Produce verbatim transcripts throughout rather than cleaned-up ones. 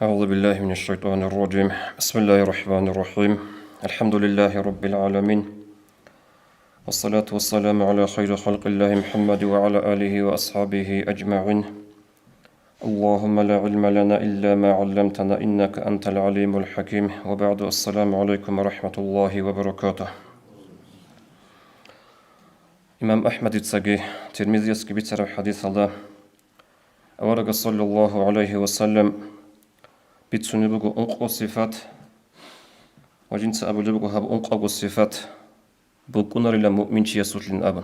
أعوذ بالله من الشيطان الرجيم. بسم الله الرحمن الرحيم. الحمد لله رب العالمين. والصلاة والسلام على خير خلق الله محمد وعلى آله وأصحابه أجمعين. اللهم لا علم لنا إلا ما علمتنا إنك أنت العليم الحكيم. وبعد، السلام عليكم ورحمة الله وبركاته. Имам Ахмадицаги Тирмизиясги бицараб хадисалда, аварагас, саллаллаху гӀалайхи ва саллям, бицунеб буго ункъо сифат, ва жинца абулеб буго гьаб ункъабго сифат букӀунарила муъминчиясулъин абун.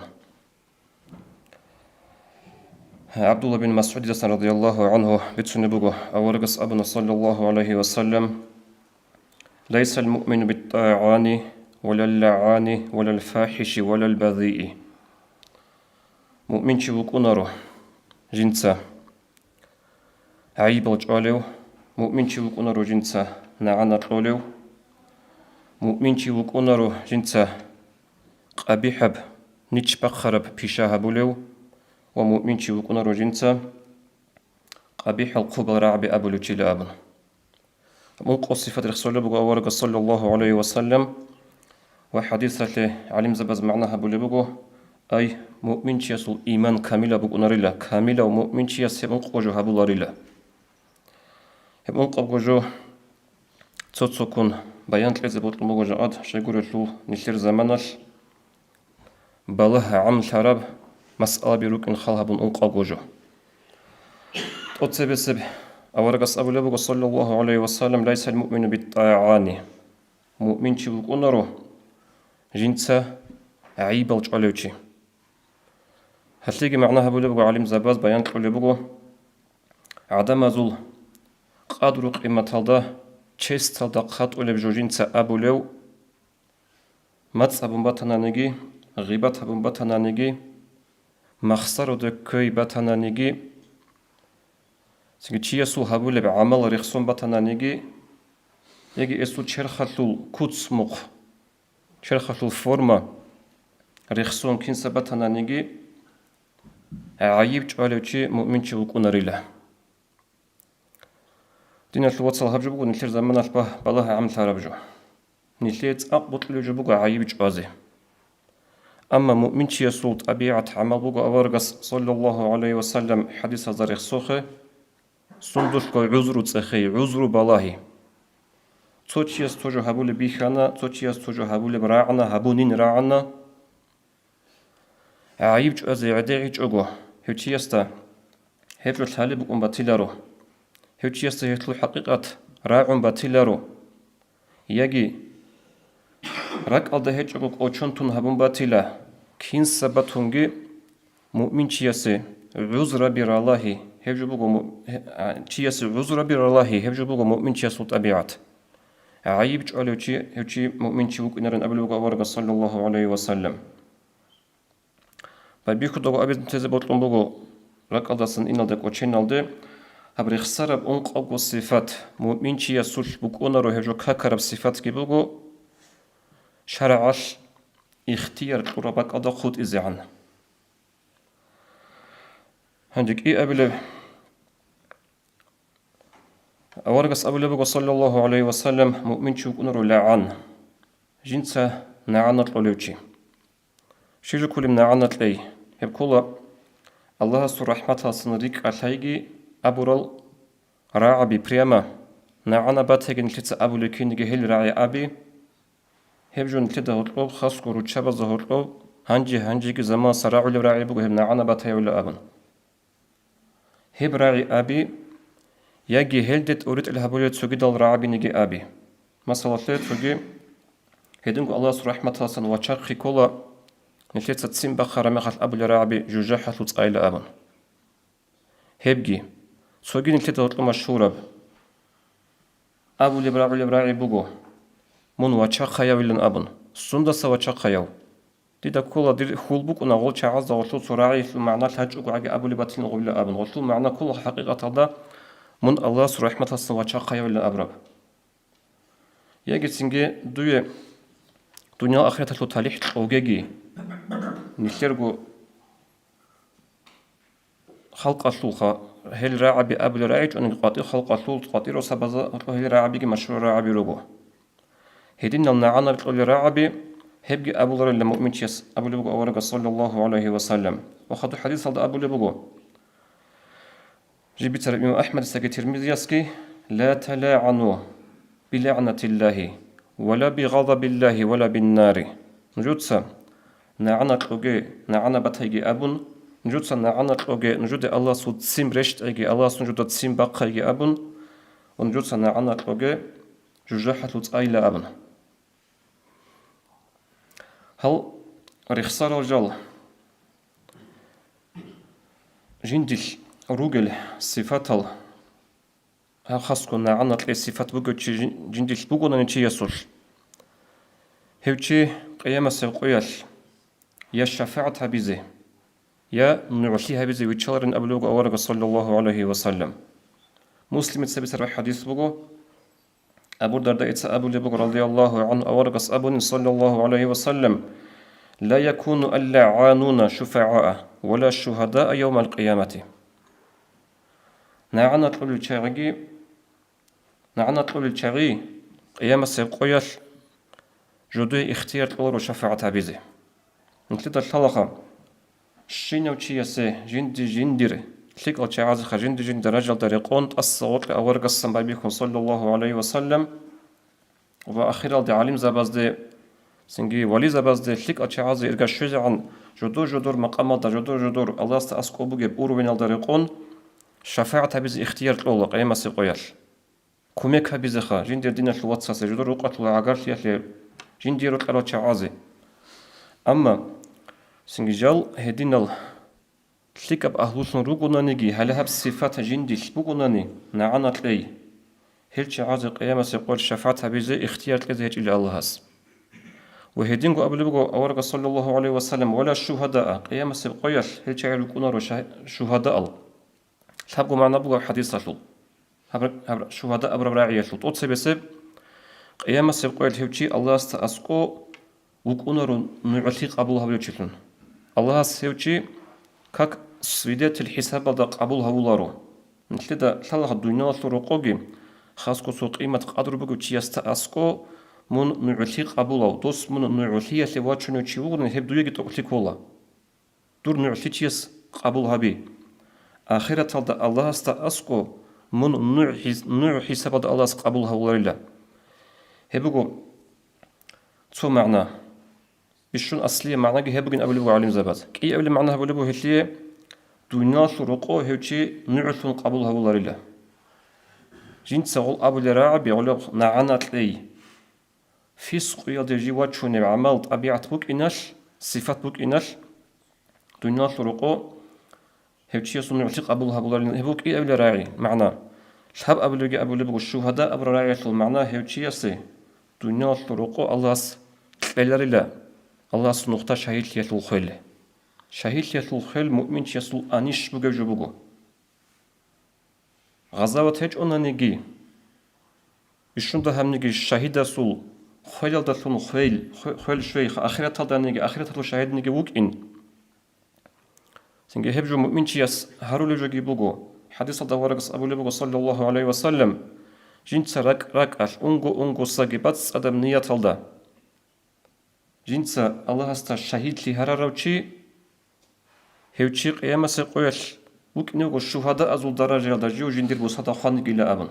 ГӀабдулла бин МасгӀудидасан, радияллаху гӀанху, бицунеб буго, аварагас абуна, саллаллаху гӀалайхи ва саллям: «Лайсал муъмину бит-тӀагӀани, валал лагӀани, валал фахӀиши, валал багъии». Муъминчи вукӀунаро жинца гӀайибал чӀвалев, муъминчи вукӀунаро жинца нагӀана кьолев, муъминчи вукӀунаро жинца къабихӀаб, нич бахъараб пиша гьабулев ва муъминчи вукӀунаро жинца къабихӀал хъубал рагӀаби абулев чила абун. Ункъо сифат рехсолеб буго аварагас, саллаллаху гӀалайхи ва саллям, ва хадисалъе гӀалимзабаз магӀна гьабулеб буго: ай, муъминчиясул иман камилаб букӀунарила, камилав муъминчияс гьеб ункъго жо гьабуларила. Гьеб ункъабго жо цо-цоккун баян кьезе бокьун буго жакъад, щайгурелъул нилъер заманалъ балагь гӀамлъараб масъалаби рукӀин хал гьабун ункъабго жо. ТӀоцебесеб аварагас абулеб буго, саллаллаху гӀалайхи ва саллям: «Лайсал муъмину бит-тӀагӀани». Муъминчи вукӀунаро жинца гӀайибал чӀвалев чи. Гьалъиги магӀна гьабулеб буго гӀалимзабаз, баян кьолеб буго, гӀадамазул къадру-къиматалда, честалда хъатӀулеб жо жинца абулев, мацӀ гьабун батананиги, гъибат гьабун батананиги, махсароде кквей батананиги, цинги чиясул гьабулеб гӀамал рехсон батананиги, яги эсул черхалъул куц-мухъ, черхалъул форма рехсон кинса батананиги, гӀайиб чӀвалев чи муъминчи вукӀунарила. Диналъул вацал, гьаб жо буго нилъер заманалъ ба-, балагь гӀамлъараб жо. Нилъее цӀакъ бокьулеб жо буго гӀайиб чӀвазе. Амма муъминчиясул тӀабигӀат гӀамал буго аварагас, саллаллаху гӀалайхи ва саллям, хадисазда рехсохе, сундулъго гӀузру цӀехей, гӀузру балагьи. Цо чияс цо жо гьабулеб бихьана, цо чияс цо жо гьабулеб рагӀана, гьабунин рагӀана. ГӀайиб чӀвазе гӀедегӀичӀого, гьев чиясда гьеб жо лъалеб букӀун батиларо, гьев чиясда гьелъул хӀакъикъат рагӀун батиларо, яги ракӀалда гьечӀого кӀочон тун гьабун батила, кинса батунги муъминчиясе гӀузраби ралагьи, гьеб жо буго му-, гье-, а, чиясе гӀузраби ралагьи, гьеб жо буго муъминчиясул тӀабигӀат. ГӀайиб чӀвалев чи, гьев чи муъминчи вукӀинарин абулеб буго аварагас, саллаллаху гӀалайхи ва саллям. Байбихьудаго абизму тезе бокьун буго ракӀалдасан иналде кӀоченалде, гьаб рехсараб ункъабго сифат, муъминчиясулъ букӀунаро гьеб жо какараб сифатги буго, шарагӀалъ ихтияр кьураб бакӀалда хутӀизегӀан. Гьанже кӀиабилеб Аварагас абулеб буго, саллаллаху гӀалайхи ва саллям, муъминчи вукӀунаро лагӀан, жинца нагӀана кьолев чи. Щиб жо кколеб нагӀана кьей? Гьеб ккола Аллагьасул рахӀматалъан рикӀкӀалъайги абурал рагӀаби, прямо нагӀана батайги нилъеца абулеб кинниги гьел рагӀи аби, гьеб жо нилъеда гьоркьоб, хасго руччабазда гьоркьоб, гьанже-гьанжеги заманаса рагӀулеб рагӀи буго гьеб нагӀана батайилан абун. Гьеб рагӀи аби, яги гьелде тӀоритӀел гьабулел цогидал рагӀабиниги аби. Масалалъе, цоги гьединго Аллагьасул рахӀматалъан вачахъе ккола, нилъеца ццин бахъараб мехалъ абулел рагӀаби жужахӀалъул цӀайила абун. Гьебги, цоги нилъеда гьоркьоб машгьураб, абулеб-рагӀулеб рагӀи буго, мун вачахъайавилан абун. Сундаса вачахъаяв? Дида ккола, дир хьул букӀуна гъол чагӀазда гъолъул цо рагӀиялъул магӀна лъачӀого гӀаги абулеб батилан гъубила абун. Гъолъул магӀна ккола хӀакъикъаталда мун Аллагьасул рахӀматалъан вачахъайавилан абураб. Яги цинги дуе дуниял ахираталъул талихӀ кьогеги, нилъерго халкъалъулха, гьел рагӀаби абулел рагӀичӀониги, къватӀир халкъалъул къватӀир росабазда гьел рагӀабиги машгьурал рагӀаби руго. Гьединал нагӀана кьолел рагӀаби, гьебги абуларила муъминчияс, абулеб буго аварагас, саллаллагьу гӀалайгьи ва саллам. Ва хадуб хӀадисалда абулеб буго, жиб бицараб имам АхӀмадицаги Тирмизиясги: «Ла талагӀану билагӀнатиллагьи, ва ла бигъадабиллагьи, ва ла биннари». Нужеца нагӀана кьоге, нагӀана батайги абун, нужеца нагӀана кьоге, нужеде Аллагьасул ццин рещтӀайги, Аллагьас нужеда ццин бахъайги абун, ва нужеца нагӀана кьоге, жужахӀалъул цӀайила абун. Гьал рехсарал жал жиндилъ ругел сифатал, гьаб хасго нагӀана кьей сифат бугев чи жин-, жиндилъ бугонани чиясулъ, гьев чи къиямасеб къоялъ я шафагӀат гьабизе, я нугӀлъи гьабизе виччаларин абулеб буго аварагас, саллаллагьу гӀалайгьи ва саллам. Муслимица бицараб хӀадис буго, Абу Дардаица абулеб буго, радияллагьу гӀангьу, аварагас абунин, саллаллагьу гӀалайгьи ва саллам: «Ла якуну аллагӀануна шуфагӀаа ва ла шугьадаа явмал къиямати». НагӀана кьолел чагӀиги, нагӀана кьолел чагӀи къиямасеб къоялъ жодое ихтияр кьоларо шафагӀат гьабизе. Нилъеда лъалаха, щинав чиясе жинди-, жиндир лъикӀал чагӀазеха жинди-жиндир даражалда рекъон тӀаса гъоркье аварагасан байбихьун, саллаллагьу гӀалайгьи ва саллам, ва ахиралде гӀалимзабазде, цинги вализабазде, лъикӀал чагӀазде ирга щвезегӀан жодор-жодор макъамалда, жодор-жодор Аллагьасда аскӀоб бугеб уровеналда рекъон шафагӀат гьабизе ихтияр кьола къиямасеб къоялъ. Кумек гьабизеха жиндир диналъул вацасе, жодор рукъалъул гӀагарлъиялъе, жиндие рокьарал чагӀазе. Амма цинги жал гьединал лъикӀаб агьлулъун ругонаниги, гьале гьаб сифат жиндилъ бугонани, нагӀана кьей, гьел чагӀазе къиямасеб къоялъ шафагӀат гьабизе ихтияр кьезе гьечӀила Аллагьас. Ва гьединго абулеб буго аварагас, саллаллагьу гӀалайгьи ва саллам, ва ла шугьадаа, къиямасеб къоялъ гьел чагӀи рукӀунаро ша-, шугьадаал. Лъабго магӀна буго гьаб хӀадисалъул, гьаб-, гьаб-, шугьада абураб рагӀиялъул. ТӀоцебесеб къиямасеб къоялъ гьев чи Аллагьасда аскӀо вукӀунаро нугӀлъи къабул гьабулев чилъун. Аллагьас гьев чи как свидетель хӀисабалда къабул гьавуларо. Нилъеда лъалаха дуниялалъул рокъоги, хасго цо къимат-къадру бугев чиясда аскӀо мун нугӀлъи къабулав, дос мун нугӀлъиялъе вачунев чи вугони, гьеб дуеги тӀокӀлъи ккола. Дур нугӀлъи чияс къабул гьаби. Ахираталда Аллагьасда аскӀо мун нугӀ хӀис-, нугӀ хӀисабалда Аллагьас къабул гьавуларила. Гьеб буго цо магӀна. Бищун аслияб магӀнаги гьеб бугин абулеб буго гӀалимзабаз. КӀиабилеб магӀна гьабулеб буго гьелъие: дуниялалъул рокъо гьев чи нугӀлъун къабул гьавуларила. Жинца гъол абулел рагӀаби гъолеб нагӀана кьей. Фискъуялде жив вачунеб гӀамал, тӀабигӀат букӀиналъ, сифат букӀиналъ, дуниялалъул рокъо гьев чиясул нугӀлъи къабул гьабуларин, гьеб букӀиабила рагӀи, магӀна. Лъаб абулебги абулеб буго, шугьада абураб рагӀиялъул магӀна гьев чиясе дуниялалъул рокъо Аллагьас кьеларила, Аллагьасул нухда шагьидлъиялъул хвел. Шагьидлъиялъул хвел муъминчиясул анищ бугеб жо буго. Гъазават гьечӀонаниги, бищунда гьабниги шагьидасул хвелалдалъун хвел, хве-, хвел щвейха, ахираталданиги, ахираталъул шагьидниги вукӀин. Цинги гьеб жо муъминчияс гьарулев жоги буго. ХӀадисалда аварагас абулеб буго, саллаллагьу гӀалайгьи ва саллам: «Жинца ракӀ-ракӀалъ, унго-унгосаги бацӀцӀадаб нияталда». Жинца Аллагьасда шагьидлъи гьарарав чи, гьев чи къиямасеб къоялъ вукӀиневго шугьадаазул даражаялда жив жиндир бусада хванигила абун.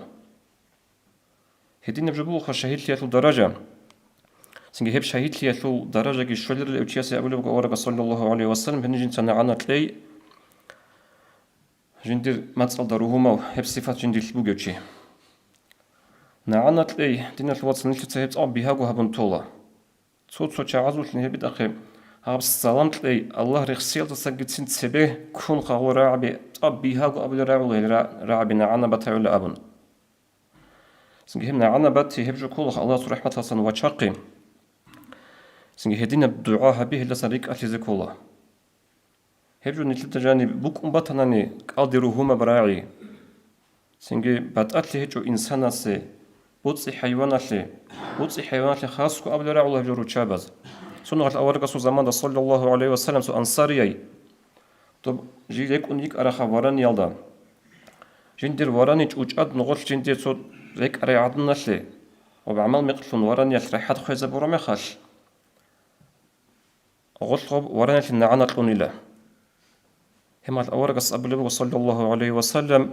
Гьединаб жо бугоха шагьидлъиялъул даража. Цинги гьеб шагьидлъиялъул даражаги щоларила гьев чиясе абулеб буго аварагас, саллаллагьу гӀалайгьи ва саллам, гьениб жинца нагӀана кьей, жиндир мацӀалда ругьумав гьеб сифат жиндилъ бугев чи. НагӀана кьей, диналъул вацал, нилъеца гьеб цӀакъ бигьаго гьабун тола. Цо-цо чагӀазулъин гьеб битӀахъе, гьаб салам кьей, Аллагь рехсиялдасагицин цебе ккун хъагъула рагӀаби, тӀад бигьаго абулел рагӀула гьел ра-, рагӀаби нагӀана батайила абун. Цинги гьеб нагӀана бати, гьеб жо кколаха Аллагьасул рахӀматалдасан вачахъи. Цинги гьединаб дугӀа гьаби, гьелдасан рикӀкӀалъизе ккола. Гьеб жо нилъеда жаниб букӀун батанани кӀалдиру гьумаб рагӀи. Цинги батӀалъи гьечӀо инсанасе, боцӀи хӀайваналъе, боцӀи хӀайваналъе хасго абулел рагӀула гьеб жо руччабаз. Цо нухалъ аварагасул заманда, саллаллагьу гӀалайгьи ва саллам, цо ансарияй, доб жий рекӀун йикӀараха вараниялда, Жиндир варани чӀучӀад нугъулъ жиндир цо рекӀарай гӀадналъе ва гӀамал-микълъун вараниялъ рахӀат хвезабураб мехалъ, гъулъ гъоб вараниялъе нагӀана кьунила. Гьеб мехалъ аварагас абулеб буго, саллаллагьу гӀалайгьи ва саллам,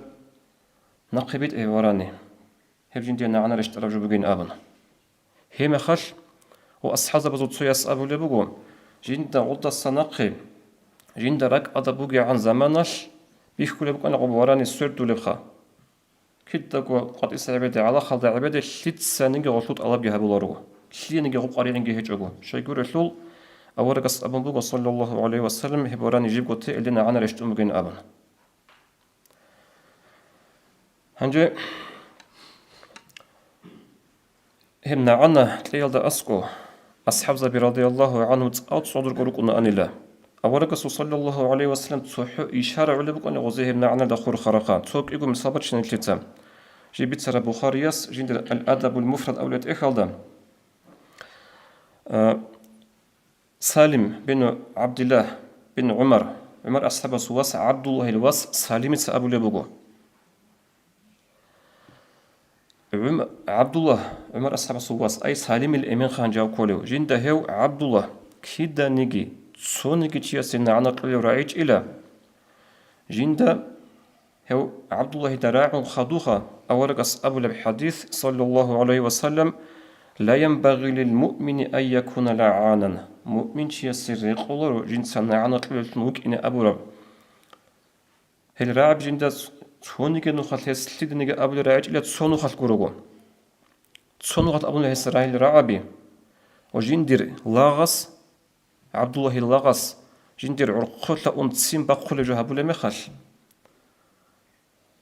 нахъе битӀе гьеб варани, гьеб жиндие нагӀана рещтӀараб жо бугин абун. Гьеб мехалъ ва асхӀабзабазул цояс абулеб буго, жинда гъудаса нахъе, жинда ракӀалда бугегӀан заманалъ бихьулеб букӀана гъоб варани свердулебха. Кидаго къватӀиса гӀебеде, гӀалахалда гӀебеде лъицаниги гъолъул тӀалабги гьабуларо, лъиениги гъоб къваригӀинги гьечӀого. Щайгурелъул, аварагас абун буго, саллаллагьу гӀалайгьи ва саллам, гьеб варани жибго тезе нагӀана рещтӀун бугин абун. Гьанже гьеб нагӀана кьеялда аскӀо асхӀабзаби радияллагьу гӀангьум цӀакъ цӀодорго рукӀунаанила. Аварагасул саллаллагьу гӀалайгьи ва саллам цохӀо ишара гӀолеб букӀана гъозе гьеб нагӀаналда хурхарабха. Цо кӀиго мисал бачина нилъеца. Жиб бицараб Бухарияс жиндир Ал-Адабул Муфрад абулеб тӀехьалда, а, Салим бин ГӀабдиллагь бин ГӀумар, ГӀумар асхӀабасул вас ГӀабдуллагьил вас Салимица абулеб буго. ГӀум-, ГӀабдуллагь, ГӀумар асхӀабасул вас, ай Салимил эмен хан жав кколев, жинда гьев ГӀабдуллагь киданиги, цониги чиясе нагӀана кьолев рагӀичӀила. Жинда гьев ГӀабдуллагьида рагӀун хадуха, аварагас абулеб хӀадис, саллаллагьу гӀалайгьи ва саллам, «Ла янбагъи лил муъмини ан якуна лагӀанан», муъминчиясе рекъоларо жинца нагӀана кьолеллъун вукӀине абураб. Гьел рагӀаб жинда цониги нухалъ гьес лъиданиги абулел рагӀичӀила цо нухалъ гурого. Цо нухалъ абуна гьес рагьил рагӀаби ва жиндир лагъас, ГӀабдуллагьил лагъас, жиндир гӀорхъолъа ун ццин бахъулеб жо гьабулеб мехалъ,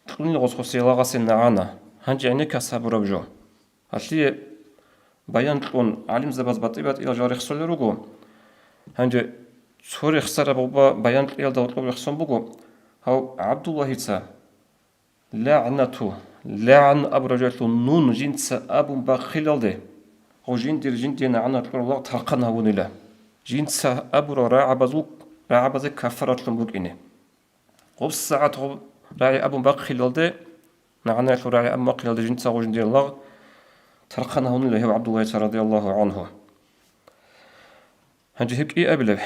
кьунил гъосгъосе лагъасе нагӀана, гьанже гӀенеккас гьабураб жо. Гьалъие баян кьун, гӀалимзабаз батӀи-батӀиял жал рехсолел руго. Гьанже цо рехсараб гъоба баян кьеялда гьоркьоб рехсон буго, гьав ГӀабдуллагьица, лагӀнату, лагӀн абураб жоялъул нун жинца абун бахъилалде, гъо жиндир жиндие нагӀана кьурал лагъ тархъан гьавунила, жинца абурал рагӀабазул, рагӀабазе кафаратлъун букӀине. ГъубсагӀат гъоб рагӀи абун бахъилалде, нагӀанаялъул рагӀи абун бахъилалде жинца гъо жиндир лагъ тархъан гьавунила гьев ГӀабдуллагьица радияллагьу гӀангьу. Гьанже гьеб кӀиабилеб?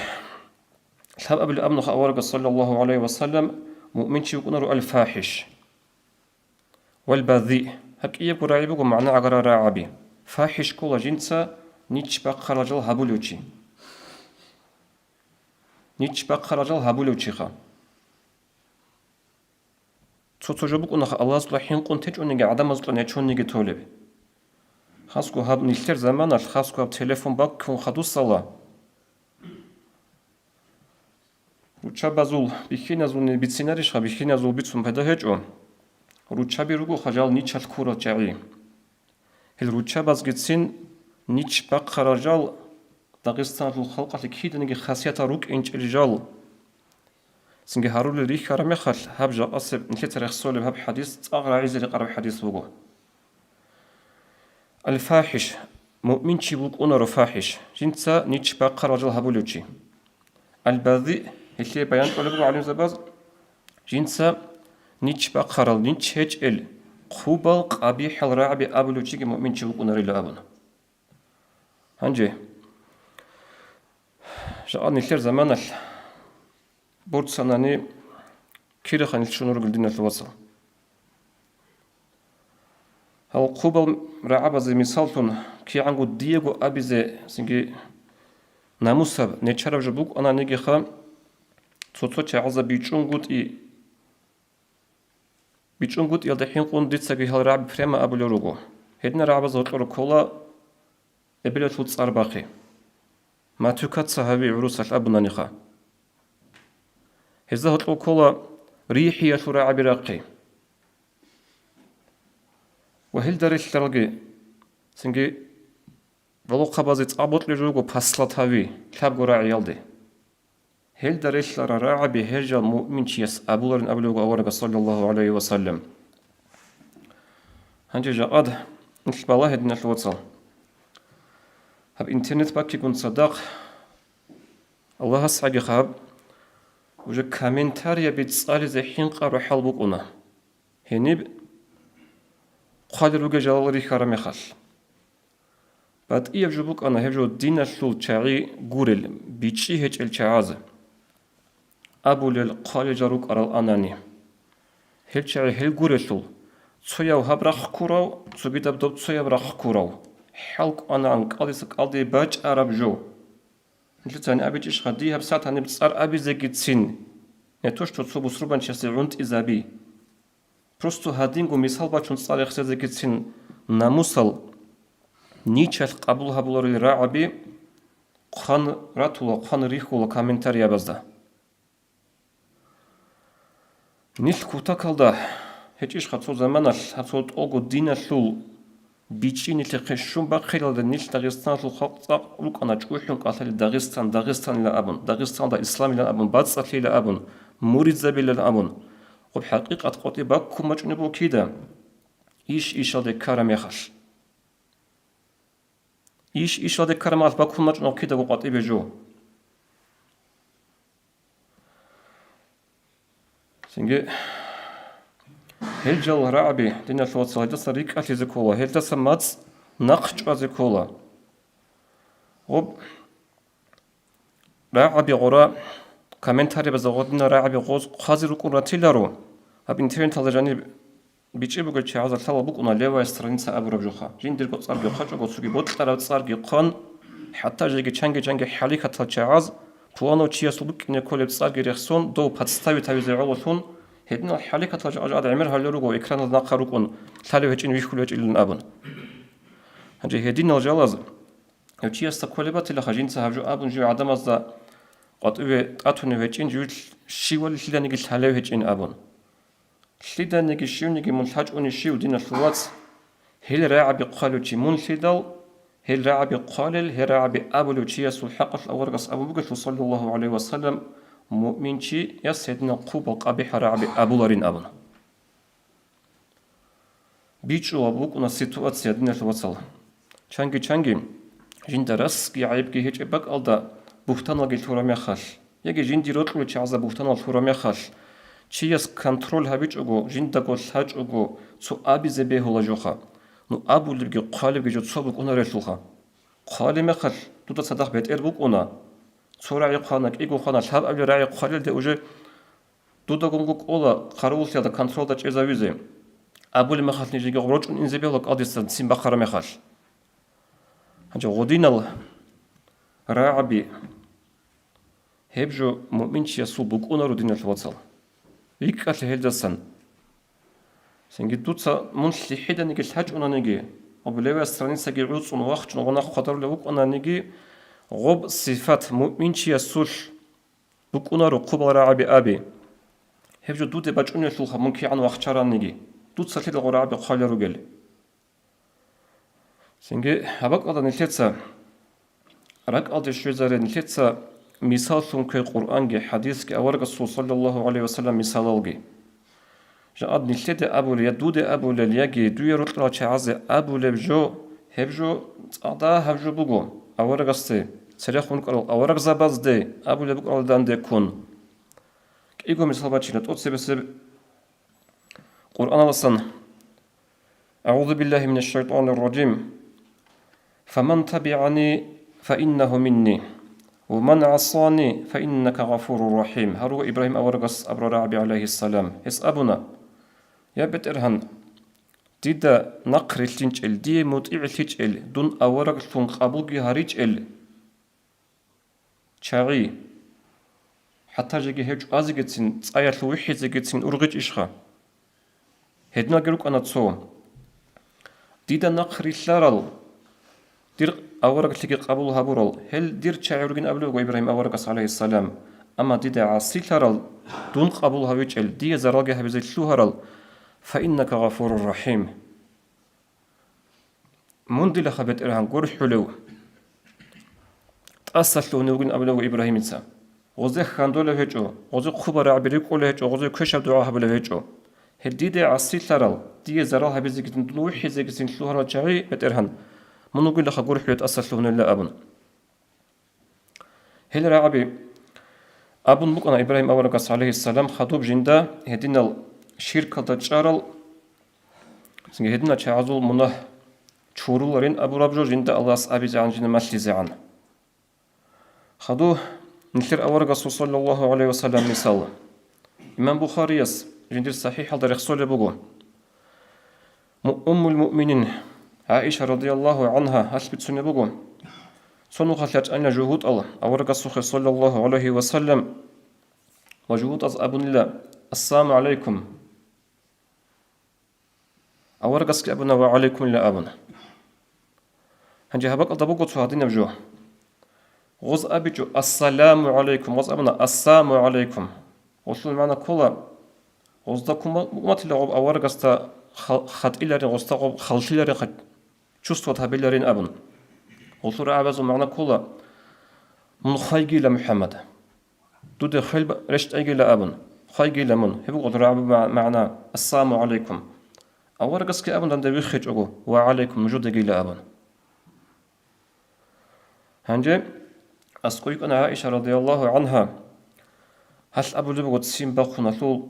Лъабабилеб абунаха аварагас, саллаллагьу гӀалайгьи ва саллам, муъминчи вукӀунаро аль-фахӀиш валь-базиъ. Гьаб кӀиябго рагӀи буго магӀна гӀагарал рагӀаби. ФахӀиш ккола жинца нич бахъарал жал гьабулев чи. Нич бахъарал жал гьабулев чиха. Цо-цо жо букӀунаха Аллагьасукьа хӀинкъун течӀониги гӀадамазукьа нечониги толеб. Хасго гьаб нилъер заманалъ, хасго гьаб телефон баккун хадусала, руччабазул бихьиназулни бицинарищха, бихьиназул бицун пайда гьечӀо. Руччаби ругоха жал ничалъ ккурал чагӀи. Гьел руччабазгицин нич бахъарал жал Дагъистаналъул халкъалъе киданиги хасиятал рукӀинчӀел жал. Цинги гьарулел рихьараб мехалъ, гьаб жакъасеб нилъеца рехсолеб гьаб хӀадис цӀакъ рагӀизе рекъараб хӀадис буго. Аль-фахӀиш, муъминчи вукӀунаро фахӀиш, жинца нич бахъарал жал гьабулев чи. Аль-базиъ, гьелъие баян кьолеб буго гӀалимзабаз, жинца нич бахъарал, нич гьечӀел, хъубал, къабихӀал рагӀаби абулев чиги муъминчи вукӀунарила абун. Гьанже, жакъа нилъер заманалъ борцанани кириха нилъ щун ругел, диналъул вацал. Гьал хъубал рагӀабазе мисаллъун кигӀанго диего абизе, цинги намусаб, нечараб жо букӀананигиха, цо-цо чагӀазда бичӀчӀунгутӀи, бичӀчӀунгутӀиялда хӀинкъун дицаги гьал рагӀаби прямо абулел руго. Гьединал рагӀабазда гьоркьор ккола эбелалъул цӀар бахъи. Матуькаца гьави гӀурусалъ абунаниха. Гьезда гьоркьор ккола рихӀиялъул рагӀаби рахъи. Ва гьелда релълъаралги, цинги балугъ хъабазе цӀа бокьулел руго паслат гьави лъабго рагӀиялде. Гьелда релълъарал рагӀаби гьел жал муъминчияс абуларин абулеб буго аварагас, саллаллагьу гӀалайгьи ва саллам. Гьанже жакъад нилъ балагье, диналъул вацал. Гьаб интернет баккигун цадахъ Аллагьас гьагихъаб, уже комментарияби цӀализе хӀинкъараб хӀал букӀуна. Гьениб хъвалел ругел жалал рихьараб мехалъ. БатӀияб жо букӀана гьеб жо диналъул чагӀи гурел, бичӀчӀи гьечӀел чагӀаз абулел хъвалел жал рукӀарал анани. Гьел чагӀи гьел гурелъул, цояв гьаб рахъ ккурав, цогидаб доб цояб рахъ ккурав, хӀал кӀванагӀан кӀалдиса кӀалдиб бачӀараб жо. Нилъеца гьаниб абичӀищха, дие гьабсагӀат гьаниб цӀар абизегицин, не то что цо бусурбанчиясе гӀунтӀизаби. Просто гьадинго мисал бачун цӀар рехсезегицин намусал ничалъ къабул гьабуларел рагӀаби хъван ратула, хъван рихьула комментариябазда. Нилъ кутакалда гьечӀищха цо заманалъ гьаб цо тӀолго диналъул бичӀчӀи нилъехъе щун бахъиялда, нилъ Дагъистаналъул халкъ цӀакъ рукӀана чӀухӀун кӀалъалел Дагъистан, Дагъистанила абун, Дагъистанда исламилан абун, бацӀцӀалъила абун, муридзабилан абун. Гъуб хӀакъикъат къотӀи баккун бачӀунеб буго кида? Иш ишалде ккараб мехалъ. Иш ишалде ккараб мехалъ баккун бачӀунеб кидаго къватӀибе жо. Цинги гьел жал рагӀаби, диналъул вацал, гьелдаса рикӀкӀалъизе ккола, гьелдаса мацӀ нахъ чӀвазе ккола. Гъуб рагӀаби гъура, комментариябазда гъодинал рагӀаби гъоз хъвазе рукӀун ратиларо, гьаб интернеталда жаниб бичӀчӀи бугел чагӀазда лъала букӀуна левая страница абураб жоха. Жиндирго цӀарги хъвачӀого, цоги бокьараб цӀарги хъван, хӀатта жеги чанги-чанги хӀалихьатал чагӀаз, пуланав чиясул букӀине кколеб цӀарги рехсон, дов подставить гьавизе гӀололъун, гьединал хӀалихьатал чагӀаз гӀемер гьалел руго, экранал нахъа рукӀун, лъалев гьечӀин, вихьулев гьечӀилан абун. Гьанже гьединал жалаз гьев чиясда кколеб батилаха, жинца гьаб жо абун жив гӀадамазда къватӀиве тӀатунев гьечӀин, жив щивали лъиданиги лъалев гьечӀин абун. Лъиданиги щивниги мун лъачӀунищ, диналъул вац, гьел рагӀаби хъвалев чи мун лъидал, гьел рагӀаби хъвалел, гьел рагӀаби абулев чиясул хӀакъалъ аварагас абун бугелъул, саллаллагьу гӀалайгьи ва саллам, муъминчияс гьединал хъубал къабихӀал рагӀаби абуларин абун. БичӀчӀулаб букӀуна ситуация, диналъул вацал. Чанги-чанги жинда расги гӀайибги гьечӀеб бакӀалда бугьтаналги лъураб мехалъ, яги жиндир рокьулел чагӀазда бугьтанал лъураб мехалъ, чияс контроль гьабичӀого, жиндаго лъачӀого цо абизе бегьула жоха. Ну абулебги хъвалебги жо цо букӀунарелъулха. Хъвалеб мехалъ дуда цадахъ бетӀер букӀуна. Цо рагӀи хъвана, кӀиго хъвана, лъабабилеб рагӀи хъвалелде уже дудагунго кӀола хъаравуллъиялда контролда чӀезавизе. Абулеб мехалъ нижеги гъоркьун инзе бегьула кӀалдисан ццин бахъараб мехалъ. Гьанже гъодинал рагӀаби гьеб жо муъминчиясул букӀунаро, диналъул вацал. РикӀкӀалъе гьелдасан. Цинги дуца мун лъихӀиданиги лъачӀунаниги, гъоб левая страницаги гӀуцӀун вахчун гъунахъ хъвадарулев вукӀананиги, гъоб сифат муъминчиясулъ букӀунаро хъубал рагӀаби аби. Гьеб жо дуде бачӀунелъулха мун кигӀан вахчараниги, дуца лъидал гъо рагӀаби хъвалел ругел. Цинги гьаб бакӀалда нилъеца ракӀалде щвезаре, нилъеца мисаллъун ккве Къуръанги, хӀадисги, аварагасул саллаллагьу гӀалайгьи ва саллам мисалалги. Жакъад нилъеде абулел, я дуде абулел, яги дуе рокьарал чагӀазе абулеб жо, гьеб жо цӀакъ дагьаб жо буго, аварагасде, церехун рукӀарал аварагзабазде абулеб букӀаралда дандеккун. КӀиго мисал бачила тӀоцебесеб Къуръаналдасан. أعوذ بالله من الشيطان الرجيم. فمن تبعني فإنه مني ومن عصاني فإنك غفور رحيم. Гьаб руго Ибрагьим аварагас абураб рагӀаби, гӀалайгьиссалам. Гьес абуна: «Я БетӀергьан, дида нахърилълъинчӀел, дие мутӀигӀлъичӀел, дун авараглъун къабулги гьаричӀел чагӀи, хӀатта жеги гьев чӀвазегицин, цӀаялъув вихьизегицин ургъичӀищха?» Гьединалги рукӀана цо. Дида нахърилълъарал, дир авараглъиги къабул гьабурал, гьел дир чагӀи ругин абулеб буго Ибрагьим аварагас, гӀалайгьиссалам. Амма дида гӀасилъарал, дун къабул гьавичӀел, дие заралги гьабизе лъугьарал, فإنك غفور رحيم. Мун дилаха, БетӀергьан, гурхӀулев, тӀасалъугьунев вугин абулев Ибрагьимица. Гъозе хьандулев гьечӀо, гъозе хъуба рагӀаби рикӀкӀулев гьечӀо, гъозе квешаб дугӀа гьабулев гьечӀо. Гьеб диде гӀасилъарал, дие зарал гьабизегицин, дун вихьизегицин лъугьарал чагӀи, БетӀергьан, мун вугилаха гурхӀулев тӀасалъугьуневила абун. Гьел рагӀаби абун букӀана Ибрагьим аварагас, гӀалайгьиссалам, хадуб жинда гьединал ширкалда чӀарал Цинги гьединал чагӀазул мунагь чуруларин абураб жо жинда Аллагьас абизегӀан, жинда малъизегӀан. Хадуб нилъер аварагасул саллаллагьу гӀалайгьи вассалам мисал. Имам Бухарияс жиндир СахӀихӀалда рехсолеб буго. Му-, Уммул Муъминин ГӀаиша радияллагьу гӀангьа гьалъ бицунеб буго, цо нухалъ ячӀанила жугьутӀал аварагасухъе саллаллагьу гӀалайгьи вассалам ва жугьутӀаз абунила: «Ассаламу гӀалайкум». Аварагасги абуна: «Ва гӀалайкумилла», — абун. Гьанже гьаб бакӀалда буго цо гьадинаб жо. Гъоз абичӀо: «Ассаламу гӀалайкум», гъоз абуна: «Ассаму гӀалайкум». Гъолъул магӀна ккола, гъозда куматила гъоб аварагасда хал-, хатӀиларин, гъозда гъоб халлъиларин, ха-, чувствовать гьабиларин абун. Гъолъул рагӀабазул магӀна ккола: «Мун хвайгила, МухӀаммад». Дуда хвел ба-, рещтӀайгила абун, хвайгила мун. Гьеб буго рагӀаби ма-, магӀна: «Ассаламу гӀалайкум». Аварагасги абун данде виххичӀого: «Ва гӀалайкум, нужедагила», — абун. Гьанже аскӀой йикӀана ГӀаиша радияллагьу гӀангьа, гьалъ абулеб буго ццин бахъун гьалъул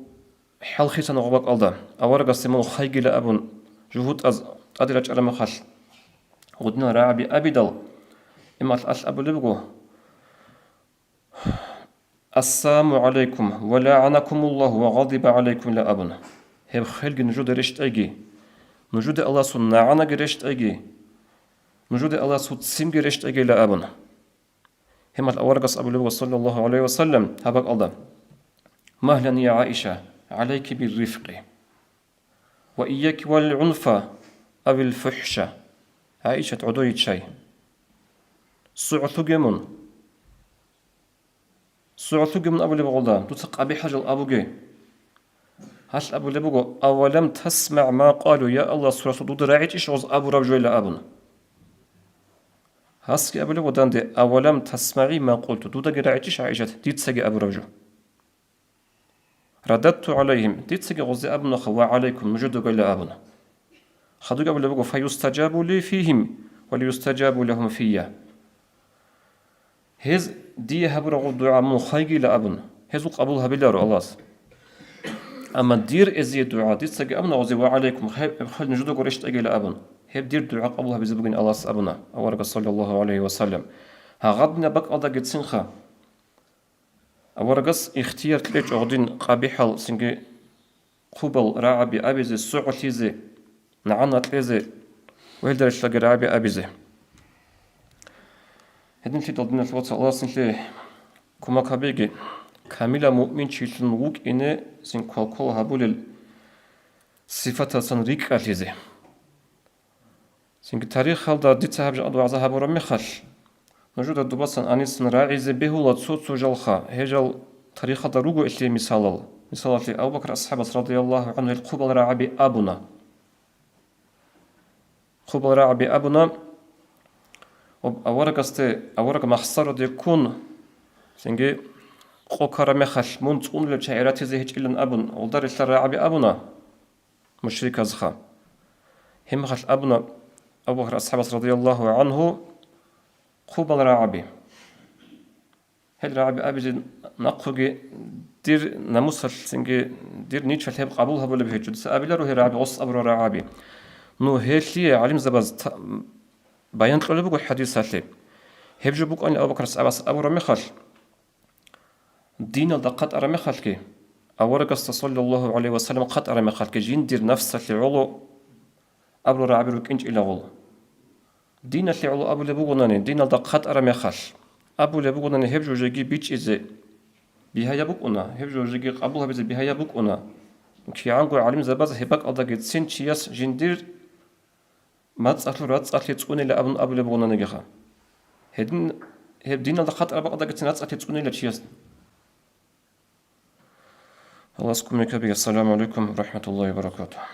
хӀалхисан гъоб бакӀалда, аварагасде мун хвайгила абун, жугьутӀаз тӀаде рачӀараб мехалъ, гъудинал рагӀаби абидал, ималъ алъ абулеб буго: «Ассаламу гӀалайкум ва лагӀанакумуллагьу ва гъадиба гӀалайкумилла», — абун. Гьеб хвелги нужеда рещтӀайги, нужеда Аллагьасул нагӀанаги рещтӀайги, нужеда Аллагьасул ццинги рещтӀайгила абун. Гьеб мехалъ аварагас абулеб буго, саллаллагьу гӀалайгьи вассалам, гьаб бакӀалда: «Магьлан, я ГӀаиша, гӀалайки биррифкъи». «Ва ийяки вал гӀунфа авил фухӀша». ГӀаишат, гӀодойиччай. СогӀлъуге мун. СогӀлъуге мун абулеб гъолда, дуца къабихӀал жал абуге. Гьалъ абулеб буго: «Авалам тасмагӀ ма къалу, я Аллагьасул Расул, дуда рагӀичӀищ гъоз абураб жойла?» — абун. Гьасги абулеб буго данде: «Авалам тасмагӀи ма къулту», дудаги рагӀичӀищ, ГӀаишат, дицаги абураб жо? «Рададту гӀалайгьим», дицаги гъозде абунаха: «Ва гӀалайкум, нужедагайла», — абуна. Хадубги абулеб буго: «Фаюстаджабу ли фигьим ва лаюстаджабу лагьум фийя». Гьез дие гьабураб дугӀа мун хвайгила абун, гьезул къабул гьабиларо Аллагьас. Амма дир эзие дугӀа, дицаги абуна гъозе: «Ва гӀалайкум, хвел нужедаго рещтӀагила», — абун, гьеб дир дугӀа къабул гьабизе бугин Аллагьас абуна аварагас, саллаллагьу гӀалайгьи вассалам. Гьагъадинаб бакӀалдагицинха Аварагас ихтияр кьечӀо гъудин къабихӀал цинги хъубал рагӀаби абизе, согӀлъизе, нагӀана кьезе ва гьелда релълъаги рагӀаби абизе. Гьединлъидал, диналъул вацал, Аллагьас нилъее кумек гьабеги, камилаб муъминчилъун вукӀине цин квалквал гьабулел сифатасан рикӀкӀалъизе. Цинги тарихалда дица гьаб жакъа вагӀза гьабураб мехалъ, нужеда дубасан гьанисан рагӀизе бегьула цо-цо жалха, гьел жал тарихалда руго гьелъие мисалал. Мисалалъе, Абу Бакр асхӀабас, радияллагьу гӀангьу, гьел хъубал рагӀаби абуна. Хъубал рагӀаби абуна, ва аварагасде, авараг махсароде ккун, цинги къо ккараб мехалъ мун цӀунулеб чагӀи ратизе гьечӀилан абун, гъолда релълъараб рагӀаби абуна. Мушриказха. Гьеб мехалъ абуна Абу Бакр асхӀабас, радияллагьу гӀангьу, хъубал рагӀаби. Гьел рагӀаби абизе нахъеги дир намусалъ цинги дир ничалъ гьеб къабул гьабулеб гьечӀо. Дица абиларо гьел рагӀаби, гъос абурал рагӀаби. Ну, гьелъие гӀалимзабаз та-, баян кьолеб буго хӀадисалъе. Гьеб жо букӀанила Абу Бакр асхӀабас абураб мехалъ, диналда хъатӀараб мехалъги, аварагасда, саллаллагьу гӀалайгьи вассалам, хъатӀараб мехалъги, жиндир нафсалъе гӀоло абурал рагӀаби рукӀинчӀила гъол. Диналъе гӀоло абулеб бугонани, диналда хъатӀараб мехалъ, абулеб бугонани, гьеб жо жеги бичӀчӀизе бигьаяб букӀуна, гьеб жо жеги къабул гьабизе бигьаяб букӀуна. КигӀанго гӀалимзабаз гьеб бакӀалдагицин чияс жиндир мацӀалъул рацӀцӀалъи цӀунила абун абулеб бугонанигиха. Гьедин, гьеб диналда хъатӀараб бакӀалдагицин рацӀцӀалъи цӀунила чияс. Аллагьас кумек гьабеги. Ассаламу гӀалайкум ва рахӀматуллагьи ва баракатугьу.